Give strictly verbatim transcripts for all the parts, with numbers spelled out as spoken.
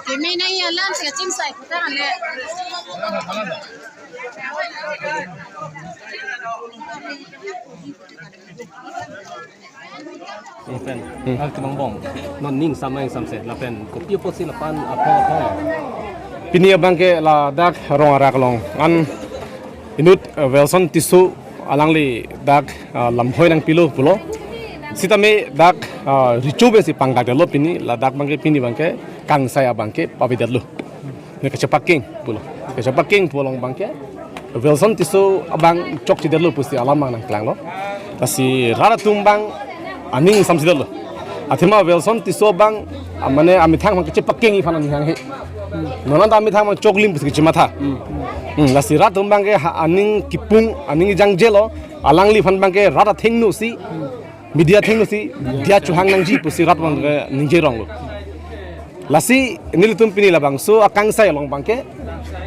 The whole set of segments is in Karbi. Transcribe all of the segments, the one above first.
Keme nangji alam si kachingsai kutang le. Pen, hmm, ah, kemang bong. Non ning samai samse, lapen kopi apotsi lapan aphong aphong. Pini abangke ladak Rong Arak along an inut, eh, Welson Tisso alangli dak, ah, lamhoi nangpilo pulo. Sitame dak, ah, recho pensi pangdakdetlo pini, ladak abangke pini abangke kangsai abangke pavedetlo. Ne kachepakeng pulo. Kachepakeng pu along abangke Welson Tisso abang chokchedetlo pusi alam abang nangklanglo. Lasi rat atum abang aning samsedetlo. Athema Welson Tisso abang, ah, mane amethang abang kachepakengji aphan aning hanghe. Non anta amethang abang choklim pusi kachematha. Hmm, lasi rat atum abangke ha aning kipung, aning jangjelo, alangliphan abangke rat athengno si, media athengno si dia chohang nangji pusi rat abangke ningjeronglo. Lasi nelitum pini labangso akangsai along abangke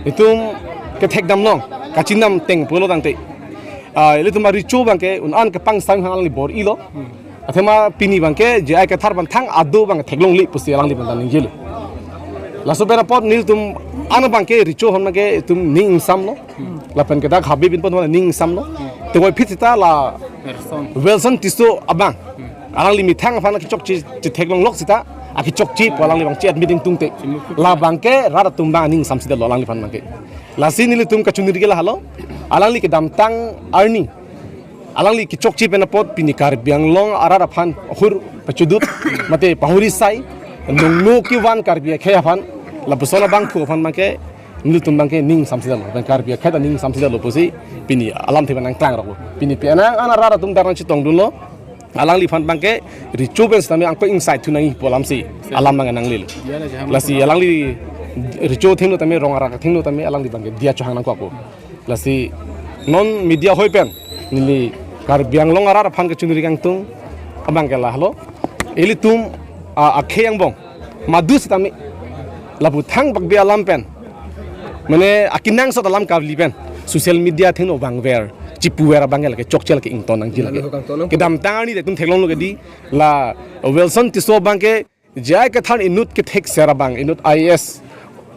itum kethekdam long, kachinam teng pulo tangte, ah, ilitum arecho abangke un-an kepangsai hang alangli bor-ilo. Athema pini abangke J I Kathar aphan thang ado abang theklongle pusi alangliphan ta ningjelo. Laso pen apot nelitum an abangke recho hon abangke itum ning ingsamlo. Lapen ke dak Habib Binpon aphan ning ingsamlo. Tevoiphit seta la Welson. Welson Tisso abang, alangli methang aphan kechokche chetheklonglok seta akechokche pu alangli abang che-admit ingtungte. La abangke rat atum abang aning samsedetlo alangliphan abangke. Lasi nelitum kachiningri ke lahelo. Alangli kedamtang arni alangli kechokche pen apot pini Karbi Anglong arat aphan hur pachudut mate pahuri sai nongno kevan Karbi akhei aphan, lapuson abangphu aphan abangke nelitum abangke ning samsedetlo, pen Karbi akhei ta ning samsedetlo pusi pini alamthe abang nangklangroklo. Pini penang an arat atum dak nangchetongdunlo. Alangliphan abangke recho pen sitame angko ingsai thu nangji pu alamsi alam abang nanglelo. Lasi alangli recho athengno tame, Rong Arak athengno tame alangli abangke dia chohang nangkokpo. Lasi non media hoi pen neli Karbi Anglong arat aphan kachiningri kangtung abangke lahelo. Ilitum, ah, akhei angbong madu sitame lapu thangbak bi alam pen, mane akenangsot alam kali pen social media athengno vangver, chipuver abangke lake chokche lake ington nangji lake. Kedamtang arni itum theklonglo ke di, la Welson Tisso abangke J I Kathar inut kethekser abang, inut I A S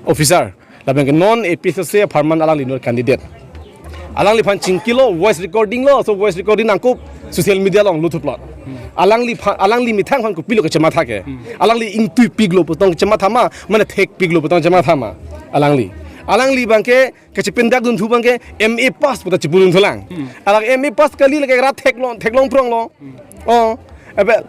officer, lapen ke non A P H L C apharman alangli inut candidate. Alangliphan chingkilo, voice recording lo, so voice recording nangkup social media along luthuplot. Alangliphan, alangli methang aphan kopilo kachematha ke. Alangli ingtuipiklo pu tong kachematha ma, mane thekpiklo pu tong kachematha ma. Alangli. Alangli abangke kachepindakdun thu abangke M A pass pu ta chipudun thulang. Alang M A pass kali lake rat theklong, theklong pronglo. Oh, ebe,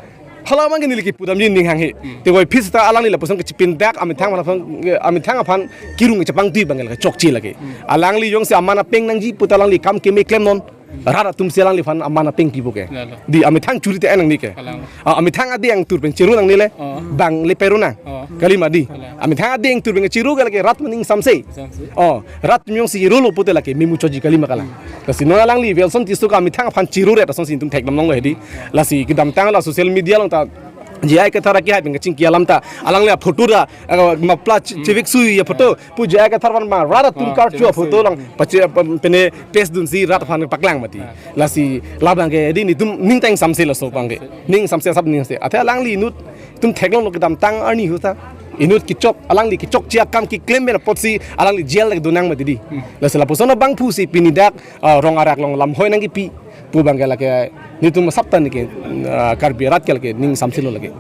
hala abangke neli kipudamji ning hanghe. Tevoiphit seta alangli lapuson kachepindak, amethang aphan, amethang aphan kirung chepangtui abangke lake chokche lake. Alangli jongsi aman apeng nangji pu ta alangli kam keme klemnon. Rat atumsi alangliphan aman apeng pipo ke. Lalo. Di amethang churi te-en nangne ke. Kalang. Ah, amethang ade angtur pen chiru nangne le. Oh. Bang le peru nang. Oh. Kalima di. Kalang. Amethang ade angtur pen chiru ke lake rat aning samse. Samse. Oh, rat atum jongsi chirolo pute lake memuchotji kalima kalang. Lasi non alangli Welson Tisso ke amethang aphan chiruret asonsi itum theklong longlo hedi. Lasi kedamtang la social media along ta J I Kathar akehai pen kachingki alam ta alangli aphoto ra, eh, mapla che-, cheveksui aphoto pu J I Kathar aphan ma rat atum karchu aphoto along pache, pa-, pene paste dunsi rat aphan paklang mati. Lasi labangke di nelitum ning ta ingsamse laso abangke. Ning ingsamse asap ning se. Athe alangli inut itum theklonglo kedamtang arni ahut ta inut kechok, alangli kechokche akam keklem pen apotsi alangli jail lake donang mati di. Lasi lapuson abangphusi pini dak, ah, Rong Arak along lamhoi nangkepi pu abangke lake nelitum asap ta neke, ah, Karbi arat ke lake ning samselo lake.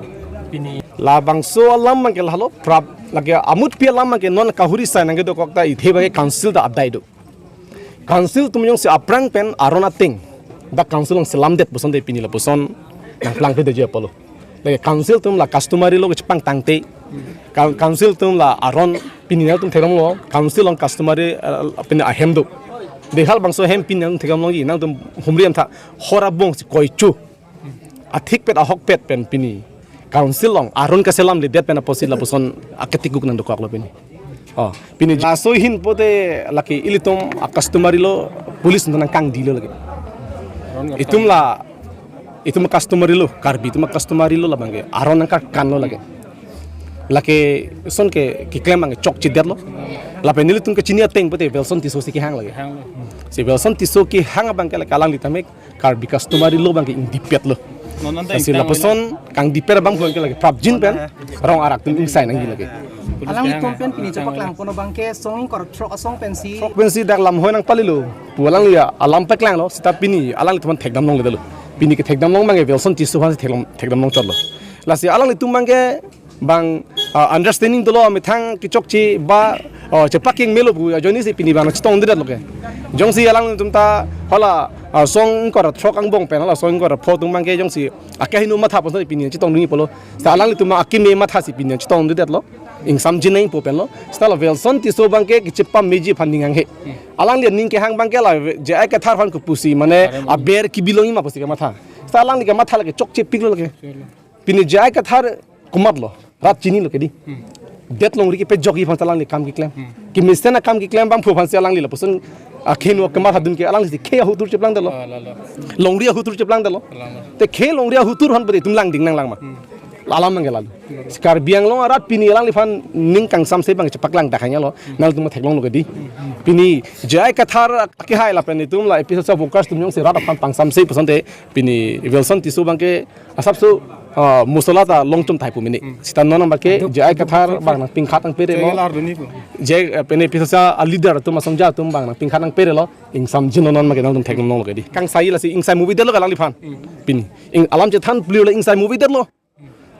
Pini labangso alam abangke lahelo prap lake amutpi alam abangke non kahuri sai nangkedokok ta ithe abangke council ta adai do. Council atum jongsi aphrang pen aron ateng dak council along selamdet puson te pini lapuson nangplang pe deje apotlo. Lake council atum la customary law kachepangtangte. Coun-, council atum la aron pini nangtum theklonglo, council along customary, eh, pini ahem do. Dehal bangso ahem pini nangtum theklonglo, nangtum humri amtha hor abong si koichu. Athikpet ahokpet pen pini council along aron kaselamledet pen apotsi lapuson aketikuk nangdokoklo pini. Oh, pini laso ahin pote lake ilitum a-customary law police nang kangdilo lake. Itum la, itum customary law, Karbi itum customary law labang ke aron nang karkanlo lake. Lake son ke keklem abang ke chokchedetlo. Lapen nelitum kechini ateng pote Welson Tisso si kehang lake. Si Welson Tisso kehang abang ke lake alangli tame Karbi customary law abang ke ingdipetlo. Non non ta si ingtang lapuson kangdipet abangphu ke lake prapjin pen rong arat atum ingsai nangji lake. Alanglitum pen pini chepaklangpon abang ke song ingkoi ra throk asong pensi. Throk pensi dak lamhoi nangpalilo pu alangli alam paklanglo, seta pini alanglitum thekdam longledetlo. Pini kethekdam long abang ke Welson Tisso aphan si thekdam, thekdam longchotlo. Lasi alanglitum abang ke bang, ah, understanding dolo, methang kechokche ba, ah, chepakeng melo pu ajoine si pini abang chetongdedetlo ke. Jongsi alangtum ta hala, ah, song ingkoi ra throk angbong pen hala song ingkoi ra pho atum abang ke jongsi akehingno matha ponsi pini chetongdunji pulo. Seta alanglitum akeme matha si pini chetongdedetlo. Ingsamjin nangpo penlo. Seta la Welson Tisso abang ke kechepameji aphan ning hanghe. Alangli aning kehang abang ke la J I Kathar aphan kopusi mane aber kebi longji ma pusi kematha. Seta alangli kematha lake chokchepiklo lake. Pini J I Kathar komatlo, rat chinilo ke di. Hmm. Det longri kepejokji aphan si alangli akam keklem. Hmm. Kemesen akam keklem abangphu aphan si alangli lapuson akehingno kemathadun ke alangli si khei ahutur cheplangdetlo. Ah, lalo. Longri ahutur cheplangdetlo. Lalo. Te khei longri ahutur aphan pote itum langding nanglang ma. Hmm. Alam abang ke lalo. Hmm. Si Karbi Anglong arat pini alangliphan ning kangsamse abang chepaklang dak hanya lo. Hmm. Nangtum theklonglo ke di. Hmm. Pini J I Kathar akehai lapen itum la A P H L C workers atum jongsi rat aphan pangsamse pusonte pini Welson Tisso abang ke asapso, ah, mosola ta longchom tahai pu mene. Hmm. Seta non abang ke J I Kathar abang nangpingkhat nangperelo. J I, eh, pene A P H L C a-leader atum asongja atum abang nangpingkhat nangperelo. Ingsamjin non abang ke nangtum theklonglo ke di. Kangsai lasi ingsai muvidetlo ke alangliphan. Hmm. Pini. Ing alam chethan plilo ingsai muvidetlo.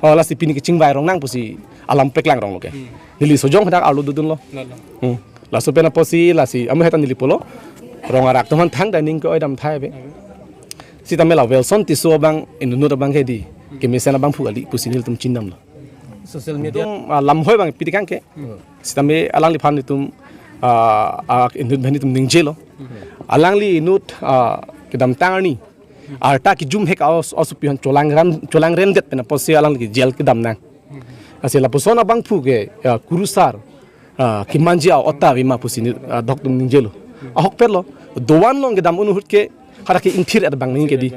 Oh, lasi pini kechingvai rong nang pusi alam paklang ronglo ke. Hmm. Neli sojong hadak arlo dodunlo. Lalo. Hmm. Laso pen apotsi lasi amu heta neli pulo. Rong arat atum aphan thangta ning ke-oi dam thai ave. Ave. Sitame la Welson Tisso abang inut abang ke di. Hmm. Kemesen abangphu kali pusi nelitum chindamlo. Social media. Itum, ah, lamhoi abang piti kangke. Hmm. Sitame alangliphan itum, ah, ah, inut abang itum ningjelo. Hmm. Alangli inut, ah, kedamtang arni arta kejum hek aos, aosopi aphan cholang ran, cholang rendet pen apotsi alangli ke jail kedam nang. Lasi lapuson abangphu ke, ya, kurusar, ah, kemanji a-ot ta ave ma pusi ni, ah, doktum ningjelo. Ahokpetlo, dovan along kedam un ahut ke, hadak ke ingthir-et abang nangji ke di.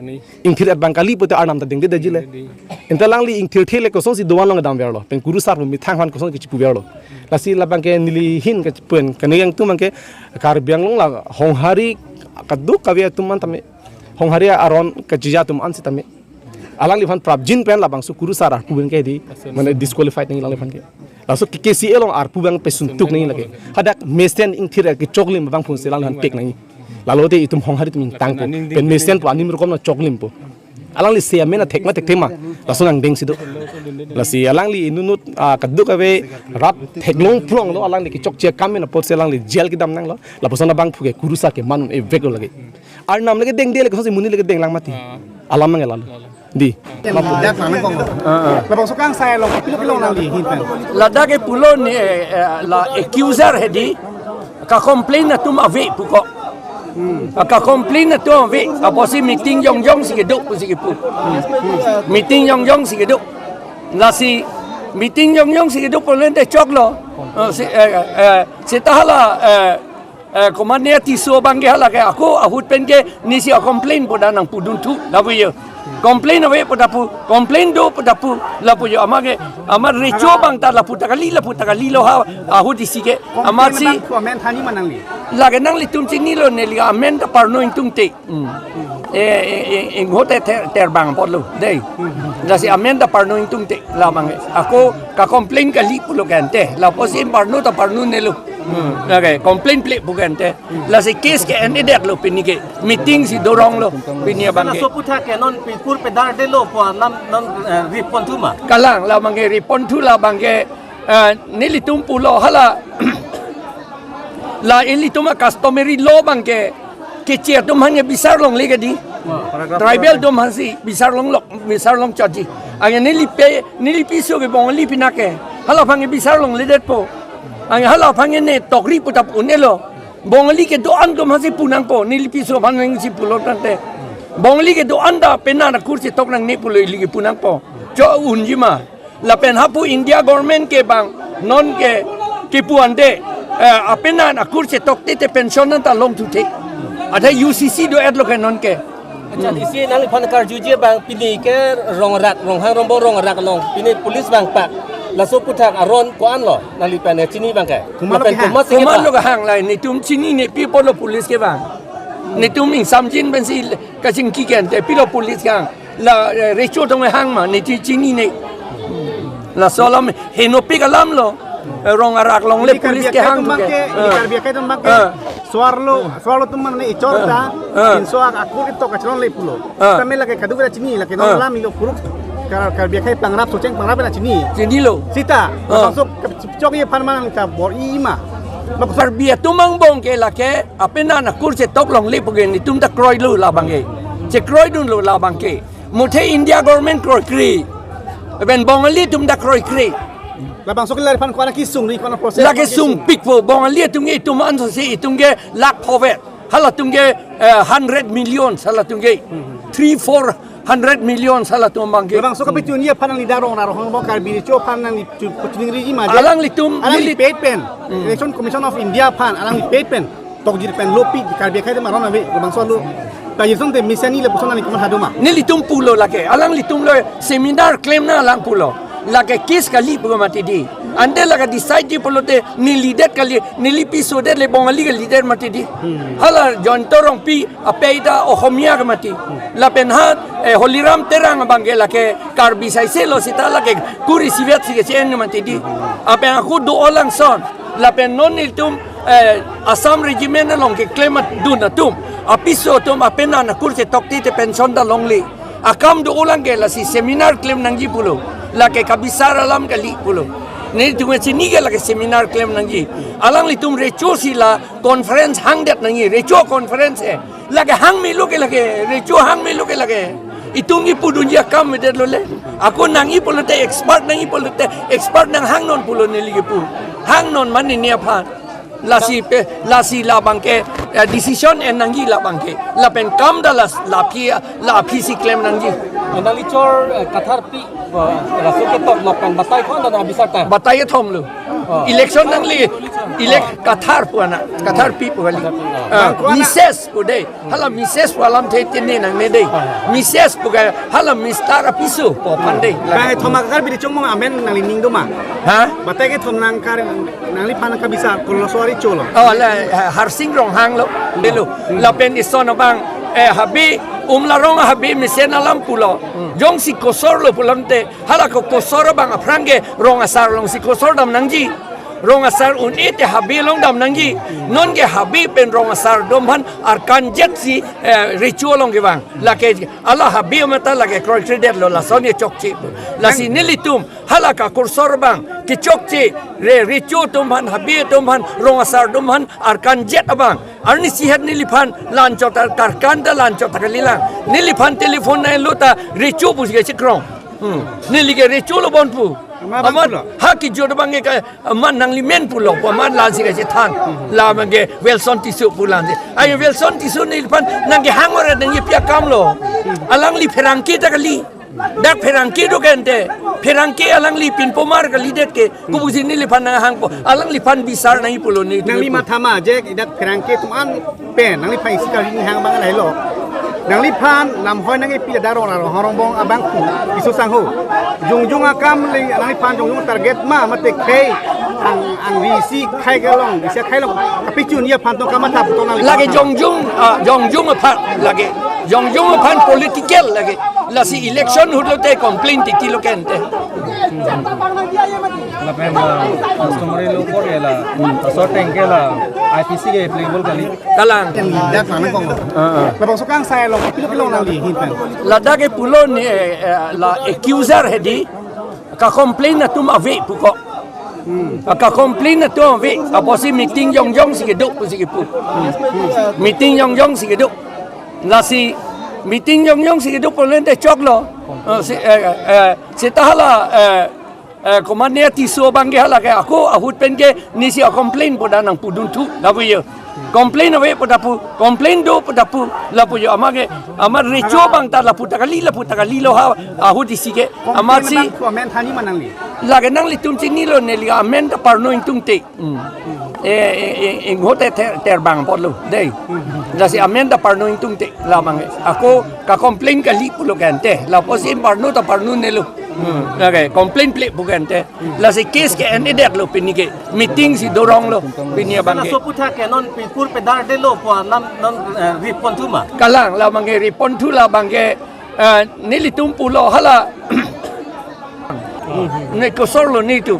Ingthir-et abang kali pote arnam ta dengdedetji le. Ante alangli ingthirthe le kosonsi dovan along kedamverlo. Pen kurusar pu methang aphan kosonsi chipuverlo. Lasi labang ke neli ahin ke pen kene yang atum abang ke Karbi Anglong la honghari kadokave atum an tame honghari aron kachija atum an sitame alangliphan prapjin pen labangso kurusar arpu abang ke di, mane disqualified nangji alangliphan ke. Laso K K C A along arpu abang pesuntuk nangji lake. Hadak mesen ingthir kechoklim abangphu si alangliphan pek nangji. Lalote itum honghari atum ingtangpo. Pen mesen pu anim rokom nangchoklimpo. Alangli si amen athek ma thekthe ma. Laso nangdengsi do. Lasi alangli inut, ah, kadokave rat theklong phronglo, alangli kechokche akam pen apotsi alangli jail kedam nanglo. Lapuson abangphu ke kurusar keman un-eveklo lake. Arnam lake dengde le kosonsi monit lake denglang mati. Ah. Alam abang ke lalo. Lalo. Di. Dak nang kong. Ah, ah. Labangso kangsai along, pilo pilo nangli ahin pen. Ladak ke pulo ni, eh, eh, la accuser hedi. Ka-complain atum ave pu ko. Hmm. Ka-complain atum ave. Apotsi meeting jongjong si kedo pusi kepu. Hmm. Meeting jongjong si kedo. Lasi meeting jongjong si kedo pu lente choklo. Eh, si, eh, eh, seta hala, eh, eh, komatne Tisso abang ke hala ke ako ahut pen ke nisi a-complain pu dak nangpudun thu lapu jo. Complain ave pu dak pu, complain do pu dak pu lapu jo, amat ke, amat recho abang ta lapu ta kali, lapu ta kalilo ha, ahut isi ke, amatsi. Complain abang ko amen thani ma nangli. Lake nanglitum chinilo neli amen ta parno ingtungte. Hmm. Eh, eh, eh, inghote ter, terbang apotlo, dei. Hmm. Lasi amen ta parno ingtungte, labang ke. Ako ka-complain kali pulo ke ante. Lapotsi parno ta parnonelo. Hmm. Lake, complain ple pu ke ante. Lasi case ke-endedetlo pini ke. Meeting si doronglo pini abang ke. Laso aphuthak ke non pipur pedardetlo pu alam non, eh, riponthu ma. Kalang labang ke riponthu labang ke, eh, nelitum pulo hala. La ilitum a-customary law abang ke, keche atum aphan ke bisar longle ke di. Tribal atum aphansi bisar longlo, bisar longchotji. Anke nelipe, nelipiso ke Bongali pinak ke. Halaphan ke bisar longledetpo. Anke halaphan ke ne tokri pu ta pu un'elo. Bongali kedo-an atum aphansi pu nangpo, nelipiso aphan nangsi pulo tangte. Bongali kedo-an ta pena na kursi tok nangne pulo ili ke pu nangpo. Cho unji ma. Lapen hapu India government ke bang, non ke Kipu ante, eh, apenan akur chetokte te pension anta longthu the. Ada U C C do-etlo ke non ke. Accha, isi nangliphan karjuji abang pini ke Rongrak, Ronghang Rongbong Rongrak along. Pini police abang pak. Laso aputhak aron ko-anlo nangliphan chini abang ke. Komatlo lapen kehang? Komatsi komatlo kehang? Kehang la netum chinine, pi apotlo police kevang. Netum ingsamjin pensi kachingki ke ante pilo police kehang. La, eh, recho atum kehang ma, netum chinine. Laso alam henopik alamlo. Eh, Rongrak along le police kehang atum abang ke, ke, ini eh. Karbi akhei atum abang ke, eh. Soarlo, soarlo atum mane echor ta, eh. Pinso ak akur ketok kachron le pulo. Eh. Tame lake kadokave chini, lake non, eh. Alam ilo puruk, Kar-, Karbi akhei pangrap, Socheng pangrap la chini. Chinilo. Sita, eh. Masuk ke chok ye aphan manang ta bor-i ma. Mak Karbi atum angbong ke lake, apenan akur chetok longle pu ke netum ta kroilo labang ke. Chekroidunlo labang ke. Muthe India government kroikre. Lapen Bongali atum ta kroikre. Labangso ke lariphan ko-an kesung ri, ko-an process lake kesung sungpikpo, Bongali atum ke itum ansose itum ke lakh phovet. Halatum ke, eh, hundred million halatum ke. Hmm. Three, four hundred million halatum abang ke. Labangso kapachunji aphan nangli dak Rongrak Ronghang Rongbong Karbi Recho aphan nangli chu-, pachuningri ma je. Alanglitum, alanglitum neli pet pen. Hmm. Election Commission of India aphan alanglitum pet pen. Tokjir pen lopi Karbi akhei atum aron ave, labangso lo. Tajison te misani lapuson nangli komat hado ma? Nelitum pulo lake, alanglitumlo seminar klemnang alang pulo. Lake case kali pu mati di. Ante lake decideji pulote nelidet kali, neli pisodet le Bongali kalidet mati di. Hmm. Hala Jayanta Rongpi apei ta Ohomia ke mati. Hmm. Lapen ha, eh, Holiram Terang abang ke lake Karbi saiselo sita lake kur isivet si ke si-en mati di. Hmm. Lapen ako do-o langson. Lapen non nelitum, eh, Assam Regiment along keklem dun atum. Apiso atum apenan akur chetokte te pension ta longle. Akam do-o lang ke lasi seminar klem nangji pulo. Lake kabisar alam kali pulo. Netum chini ke lake seminar klem nangji. Alanglitum recho si la conference hangdet nangji. Recho conference he. Lake hang melo ke lake, recho hang melo ke lake. Itum kipudunji akam avedetlo le. Ako nangji pulote expert nangji pulote expert nanghangnon pulo neli kipu. Hangnon mane ne aphan. Lasi pe, lasi labang ke, eh, decision en nangji labang ke. Lapen kam ta las, la aphi, la aphi si klem nangji. Nangli chor, eh, Kathar pi, eh, laso ketok nok pen batai ko-an ta nang bisar ta? Batai kethom lo. Oh. Election nangli, elect-, oh. Kathar pu ana, Kathar pi pu kali. Kathar pi, oh. Ah, bang ko-an na- Missus pu dei. Hala Missus pu alamthe tini nangne dei. Ah. Missus pu ke hala Mister apiso pu aphan dei. Bang kethom akar bidi chongmong amen nangli ning do ma? Ha? Batai kethom nang kar nangliphan kabisar koloso ari cholo. Oh, la, ha-, Harsing Ronghang lo, delo. Hmm. Lapen ison abang, eh, habe, Umlarong habe mesen alam pulo. Hmm. Jongsi kosor lo pulote, hala ko kosor abang aphrang ke rong asar alongsi kosor dam nangji. Rong asar un-e te habe along dam nangji. Non ke habe pen rong asar atum aphan arkanjet si, eh, recho along kevang. Lake hala habe mata lake kroikredetlo, lason ke chokche. Lasi nelitum hala ka kosor abang kechokche, re, recho atum aphan, habe atum aphan, rong asar atum aphan arkanjet abang. Arnisi het neliphan la-anchot ta, karkan ta la-anchot ta kalilang. Neliphan telephone nanglo ta recho pusi kechekrong. Hmm. Neli ke recho lo bon pu. Amat abang amat pulo. Ha kejut abang ke ka, amat nangli men pulo pu, amat la-ansi kachethan. Hmm. La abang ke Welson Tisso pu la-ansi. Ayo Welson Tisso neliphan nangkehang oret nangji pi akam lo. Hmm. Alangli pherangke ta kali. Dak pherangke do ke ante. Pherangke alangli pinpomar kalidet ke. Kopusi neliphan nanghangpo. Alangliphan bisar nangji pulo ne. Nangli matha ma je dak pherangke atum an pen nangliphan isi kali ni hang abang lahelo. Nangliphan lamhoi nangkepi ladak Rongrak Ronghang Rongbong abang pu isu sangho. Jongjong akam le nangliphan jongjong target ma mate khei ang, angri isi khei kelong, isi khei long. Kapachunji aphan tong kamatha pu tong nangli lake kamatha. Jongjong, ah, jongjong aphan lake. Jongjong aphan political lake. Lasi election ahut lote complain titi lo ke ante. Lapen, ah, customary law court ke la, asor ateng ke la, I P C ke applicable kali. Kalang. Yang lidak mana kong? Ah, ah. Labangso kangsai along, pilo pilo nangli hin pen. Ladak ke pulo ni, eh, eh, la accuser hedi, ka complain atum ave pu ko. Hmm. Ka complain atum ave, apotsi meeting jongjong si kedo pusi kepu. Hmm. Meeting jongjong si kedo. Lasi meeting jongjong si kedo pulote choklo. Eh, si, eh, eh, seta hala, eh, Eh, komat ne Tisso abang ke hala ke ako ahut pen ke nesi a-complain pu ta nangpudun thu lapu jo. Complain ave pu ta pu, complain do pu ta pu lapu jo. Amat ke, amat recho abang ta lapu ta kali, lapu ta kali lo ha, ahut isi ke. Amatsi Complain abang ko amen thani ma nangli? Lake nanglitum chinilo, neli amen ta parno ingtungte. Hmm. Eh, eh, eh, inghote ter, terbang apotlo dei. Lasi amen ta parno ingtungte labang ke. Ako ka-complain kali pulo ke ante. Lapusi parno ta parno nelo. Hmm. Lake complain ple pu ke ante. Lasi case ke endedetlo pini ke. Meeting si doronglo pini abang ke. Laso aputhak ke non pipur pedar detlo pu alam non, eh, riponthu ma? Kalang labang ke riponthu labang ke, eh, nelitum pulo hala. Ne kosorlo netum.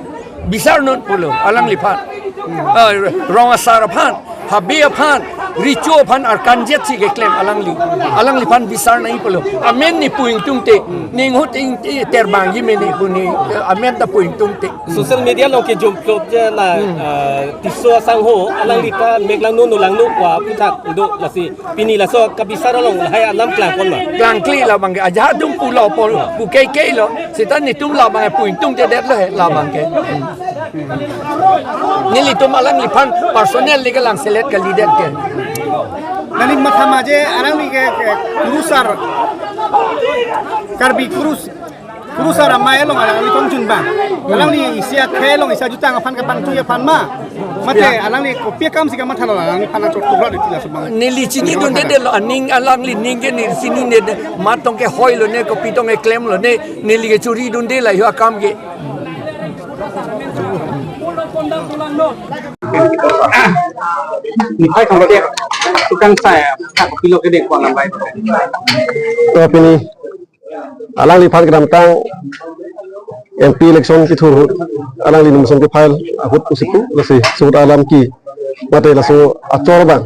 Bisar non pulo alangliphan. Eh, rong asar aphan, habe aphan, recho aphan arkanjet si keklem alangli. Alangliphan bisar nangji pulo. Amen ne pu ingtungte, ne inghot ingte terbangji mene pu ne, eh, amen ta pu ingtungte. Social media along kejom plot je la, ah, Tisso asangho, alangli ta mek langno no langno pu aputhak do lasi. Pini laso kabisar along lahai alam klangpon ma? Klangkle labang ke, ajahak atum pulo pol, pu keikei lo. Seta netum labang ke pu ingtungtedetlo he labang ke. Nelitum alangliphan personal le kelang selet kalidet ke. Nangli matha ma je alangli ke, ke kurusar, Karbi kurus, kurusar amei along alangli tong junbang. Alangli isi akhei along isi ajutang aphan kepangtui aphan ma. Mate, ya, alangli kopi akam si kamatha lo, alangliphan achot tukra di tila subang. Neli chinidundedetlo, aning alangli ning ke neli chinine, mat tong ke hoilo ne, kopi tong ke klemlo ne, neli ke churidunde lahai akam ke. Niphai kang lo dia, tukang saya, tak pilo ke dek kuang nambai. To pini alangliphan kedamtang M P election kethur ahut alangli nomination ke-file ahut pusi pu, lasi surat alam ke mate laso achor abang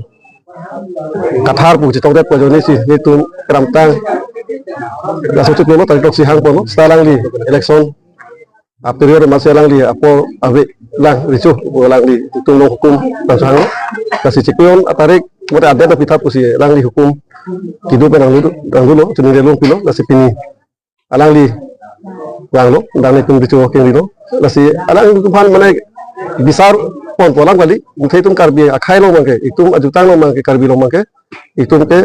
kathar pu chetongdet pu ajoine si netum kedamtang laso chiklo tarik throksi hangponlo, seta alangli election a-period amatsi alangli apor ave lang recho pu alangli itum along hukum nangchehanglo. Lasi chiklo atarik mate adet apitha pusi alangli hukum kedo pen nanglo, nanglo, chunile long pilo, lasi pini alangli vanglo, dang netum recho kengrilo. Lasi alanglitum aphan mane bisar ponpo alam kali, muthe itum Karbi akhei along abang ke, itum ajutang along abang ke, Karbi along abang ke, itum ke,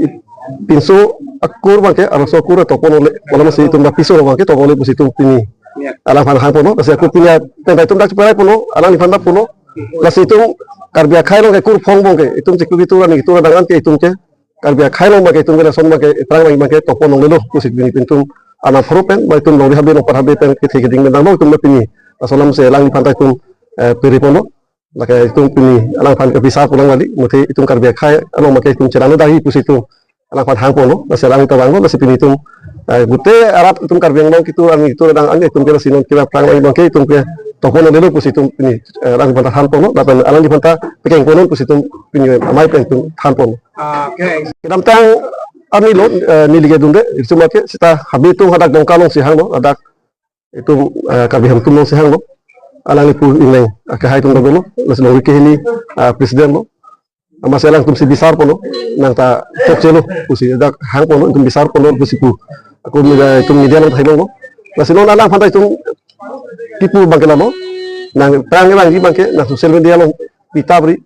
i-, pinso akur abang ke, arloso akur topon ole, alamsi itum ta piso abang ke topon ole pusi itum pini alangphan hangponlo, lasi ako pini pen ta itum dak cheparai ponlo, alangliphan ta pulo, lasi itum Karbi akhei along ke kurphong abang ke, itum chiklo ketur arni ketur adang an ke itum ke, Karbi akhei along abang ke itum ke lason abang ke, eprang abang ke topon longlelo pusi pini itum anam pharo pen, ba itum longri habe longpat habe pen kethe keding pen damlo itum pini. Laso alamsi alangliphan ta itum, eh, piri ponlo. Lake itum pini alangphan ke bisar pu alam kali, muthe itum Karbi akhei along abang ke itum cherangno dagi pusi itum alangphan hangponlo, lasi alang ta vanglo, lasi pini itum, eh, gute arat itum Karbi Anglong ketur arni ketur adang an itum ke lasi non kila prang abang ke itum ke topon longlelo pusi itum pini, eh, alangliphan ta thanponlo, lapen alangliphan ta pekeng ponnon pusi itum pini amei pen itum thanponlo. Ah, okay. Kedamtang arni lo, eh, neli kedunde, itum ke seta habe atum hadak Dongka alongsi hanglo, hadak itum, eh, Karbi Hemtum alongsi hanglo. Alangli pu ingleng, eh, kehai atum dolo, lasi longri kehini, eh, president lo. Amatsi alangtum si bisar ponlo, nang ta chokchelo pusi dak hangponlo, itum bisar ponlo pusi pu. Ako media, itum media along thai longlo. Lasi non alangphan ta itum kipu abang ke lalo. Nang prang abang ke abang ke, nang social media along pitap ri.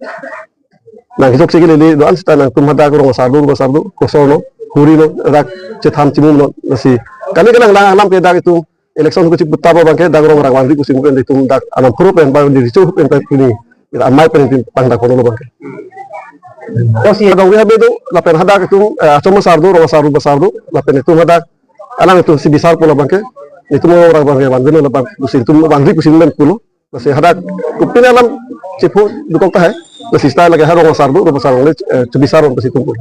Nang kechokche kelele do-an seta nangtum hadak rong asar do, rubasar do, kosorlo, hurilo, dak chethan chimumlo, lasi. Kali ke nang lang alam ke dak itum election ko chiputap abang ke dak rong rang vangri pusi pen itum dak anam pharo pen ba di recho pen pen pini. Amei pen itum pangdak kono abang ke. Kosi dongri habe do, lapen hadak itum, eh, achom asar do, rong asar, rubasar do, lapen itum hadak alanglitum si bisar pulo abang ke. Itum rong rang abang ke vanvelo labang pusi itum vangri pusi pen pulo. Lasi hadak kopine alam chepho dokok tahai. Lasi seta lake ha rong asar do, rubasar along le, eh, chebisar pusi itum pu.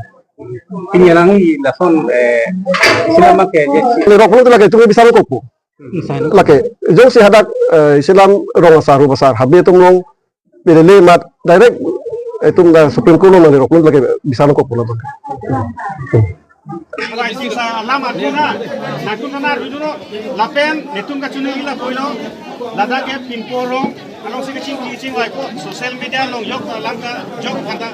Pini alangli lason, eh, isi alam ke, je, le rok pulo lake itum ke bisar kokpo. Lake jongsi hadak, eh, isi alam rong asar, rubasar, habe atum along pelele mat direct itum ta Supreme Court along nang rok pulo lake bisar kokpo labang. Alai sing sa alam arjuna, nakun na arjuna, lapen netum kachini ila koilo, ladak ke pinpo rong, alongsi kaching kaching lai ko, social media along jok alam ka, jok phanta.